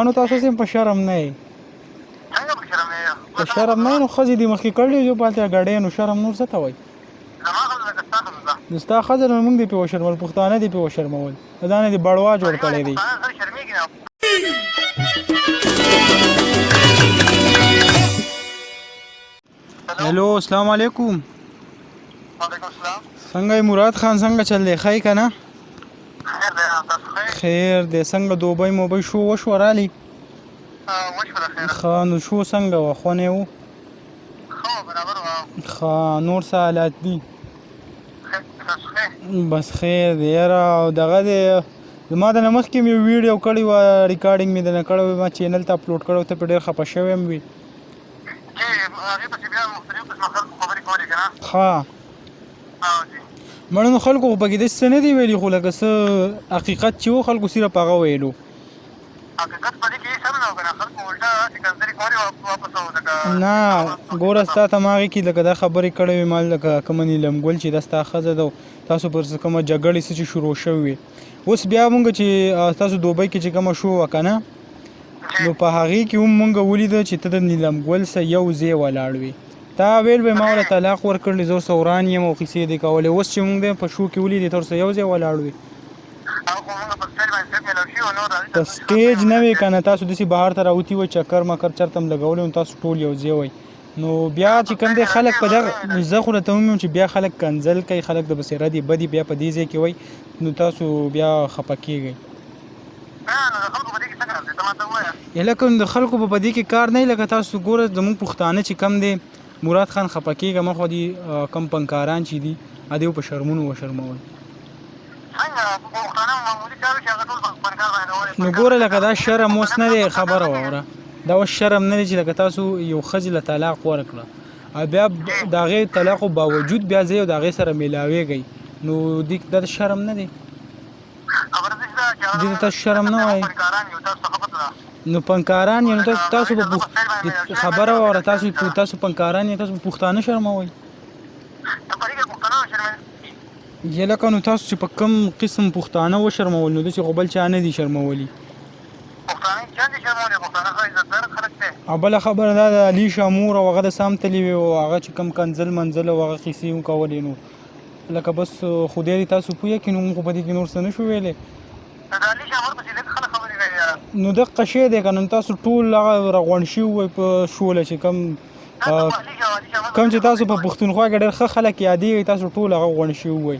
نو تاسو سم په شرم نه یې. څنګه په شرم نه یې؟ په شرم نه نو ښځې دې مخکې کړلې جو په هلته ګډې، نو شرم نور څه ته وایي؟ زما ښځه ده که ستا ښځه ده؟ نو ستا ښځه نو موږ دې پرې وشرمول، پښتانه دې پرې وشرمول، ځانه دې بړوا جوړ کړی دی. پښتانه سره شرمېږي نه. هلو السلام علیکم. وعلیکم السلام. څنګه یې مراد خان، څنګه چل دی؟ ښه یې که نه؟ خیر دی، تاسو ښه یې؟ خیر دی. څنګه دوبۍ موبۍ شو وشوه رالی؟ وشوله خیر. ښه نو شو څنګه وه، خونه وو؟ ښه وه، برابر وه. ښه نور څه حالات دي؟ خیر، تاسو ښه یې؟ بس خیر دی یاره. او دغه دی زما د نه مخکې مې ویډیو کړې وه، ریکارډینګ مې درنه کړی وی، ما چینل ته اپلوډ کړی، ته پرې ډېر خفه شوی هم وي. چې هغې پسې بیا مختلف قسمه خلکو خبرې کولې که نه؟ ښه مړه نو خلکو خو پکې داسې څه نه دي ویلي، خو لکه څه حقیقت چې و خلکو صرف هغه ویلو. حقیقت په دې کې هېڅ هم نه و که نه، خلکو الټا هسې کنځلې کولې واپس او لکه نه ګوره ستا ته ما هغې کې لکه دا خبرې کړې وې، ما لکه کومه نیلم ګل چې دا ستا ښځه ده، تاسو پر څه کومه جګړې څه چې شروع شوې وې، اوس بیا مونږ چې تاسو دوبۍ کې چې کومه شو وه که نه، نو په هغې کې هم مونږ ولیده چې ته د نیلم ګل سره یو ځای ولاړ وې. تا ویل به ما وله طلاق ورکړل، زه ورسره وران یم او قصې دې کولې. اوس چې مونږ دی په شو کې ولیدې، ته ورسره یو ځای ولاړ وې. په سټیج نه وې که نه، تاسو داسې بهر ته راوتي وئ، چکر مکر چېرته هم لګولی، نو تاسو ټول یو ځای وئ. نو بیا چې کوم دی خلک په دغه، نو زه خو درته ووایم چې بیا خلک کنځل کوي، خلک د پسې ردې بدې بیا په دې ځای کې وایي، نو تاسو بیا خفه کېږئ. لکه د خلکو په دې کې کار نه، لکه تاسو ګوره زموږ پښتانه چې کم دی مراد خان خفه کېږه مه، خو دي کم پنکاران چې دي ادیو په شرمونو وشرمول. نو ګوره لکه دا شرم اوس نه دی، خبره واوره، دا اوس شرم نه دی چې لکه تاسو یو ښځې له طلاق ورکړه او بیا د هغې طلاق باوجود بیا ځئ او د هغې سره میلاویږئ، نو دې دا شرم نه دی؟ دې ته تاسو شرم نه وایئ؟ نو پنکاران یې، نو تاسو به خبره واوره، تاسو پنکاران یې، تاسو به پښتانه شرموئ. یې لکه نو تاسو چې په کوم قسم پښتانه وشرمول، نو داسې خو بل چا نه دي شرمولي. او بله خبره دا ده، علي شاه مور او هغه د سام تلي وي او هغه چې کوم کنځل منځل او هغه قصې هم کولې، نو لکه بس خدای دې تاسو پوهه کړي. نو موږ خو په دې کې نور څه نه شو ویلی. نو دقه شی دی که نه، تاسو ټول هغه راغونډ شوي وئ په شوله چې کوم کوم چې تاسو په پښتونخوا کې ډېر ښه خلک یادېږئ، تاسو ټول هغه غونډ شوي وئ.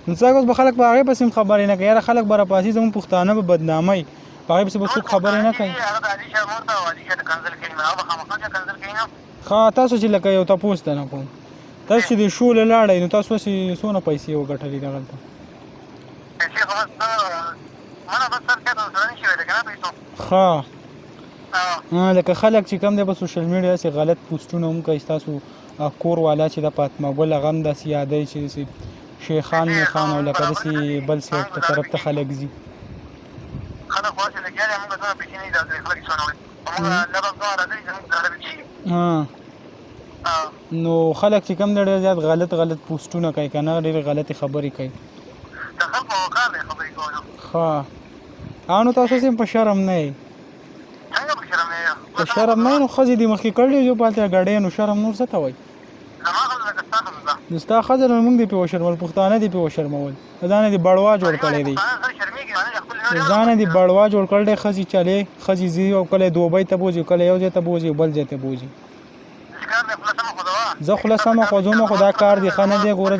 نو څنګه اوس به خلک په هغې پسې هم خبرې نه کوي؟ یاره خلک به راپاڅي، زموږ پښتانه به بدناموي، په هغې پسې به څوک خبرې نه کوي. ښه تاسو چې لکه یو تپوس دی نه کوم، تاسو چې د شو له لاړئ، نو تاسو هسې څونه پیسې وګټلې دغلته؟ ښه لکه خلک چې کوم دی په سوشل میډیا هسې غلط پوسټونه هم کوي، ستاسو کور والا چې د فاطمه ګل هغه هم داسې یادوي چې داسې شیخان میخان او لکه داسې بل سایډ ته طرف ته خلک ځي. نو خلک چې کوم دی ډېر زیات غلط غلط پوسټونه کوي که نه، ډېرې غلطې خبرې کوي. ښه نو تاسو هم په شرم نه یې؟ په شرم نه، نو ښځې دې مخکې کړلې جو په هلته ګډې، نو شرم نور څه ته وایي؟ نو ستا ښځه نو موږ دې پرې وشرمول، پښتانه دې پرې وشرمول، ځانه دې بړوا جوړ کړی دی، ځانه دې بړوا جوړ کړی دی. ښځې چلې ښځې ځي او کله دوبۍ ته بوځي، کله یو ځای ته بوځي، بل ځای ته بوځي. زه خوله سمه خوځوم، خو دا کار دی ښه نه دی. ګوره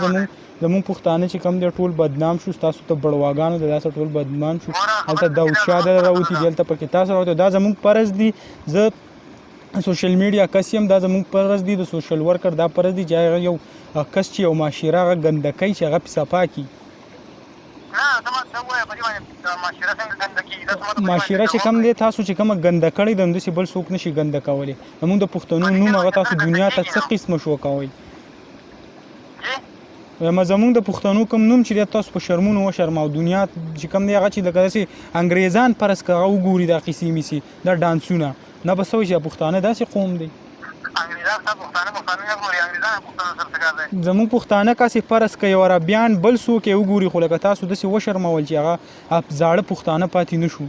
زموږ پښتانه چې کوم دی ټول بدنام شو، ستاسو ته بړواګانو د لاسه ټول بدنام شو. هلته داود شاه د راوتي دي، هلته پکې تاسو راوتي، دا زموږ فرض دي. زه سوشل میډیا کس یم، دا زموږ فرض دي، د سوشل ورکر دا فرض دي چې هغه یو کس چې یو معاشره هغه ګنده کوي چې هغه پې صفا کړي. معاشره چې کوم دی تاسو چې کومه ګنده کړې ده، همداسې بل څوک نشي ګنده کولی. زموږ د پښتنو نوم هغه تاسو دنیا ته څه قسمه شو کوئ؟ وایم زمونږ د پښتنو کوم نوم چې دی تاسو په شرمونو وشرماو، دنیا چې کوم دی هغه چې لکه داسې انګریزان فرض که هغه وګوري دا قصې میسي دا ډانسونه نه به څه وایي چې پښتانه داسې قوم دی. انګریزان ستا پښتانه پښتانه نه ګوري، انګریزان هم پښتنو سره څه کار دی؟ زموږ پښتانه کاسې فرض که یو عربیان بل څوک یې وګوري، خو لکه تاسو داسې وشرمول چې هغه زاړه پښتانه پاتې نه شو.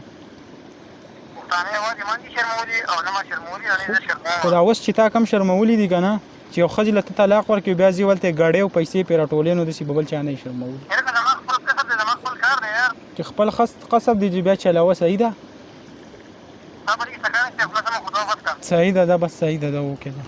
پښتانه یوازې ما نه دي شرمولي او نه ما شرمولي او نه یې زه شرموم. خو دا اوس چې تا کوم شرمولي دي که نه، چې یو ښځې له ته طلاق ورکړې بیا ځې هلته یې ګړې او پیسې پرې راټولې، نو داسې به بل چا نه یې شرمولي. یاره زما خپل کسب دی، زما خپل کار دی یار. چې خپل قصب دی چې بیا چلوه، صحیح ده؟ تا په دې کې څه کار نشته، خوله سمه خو دوه بس کا. صحیح ده، دا بس صحیح ده، دا اوکې ده.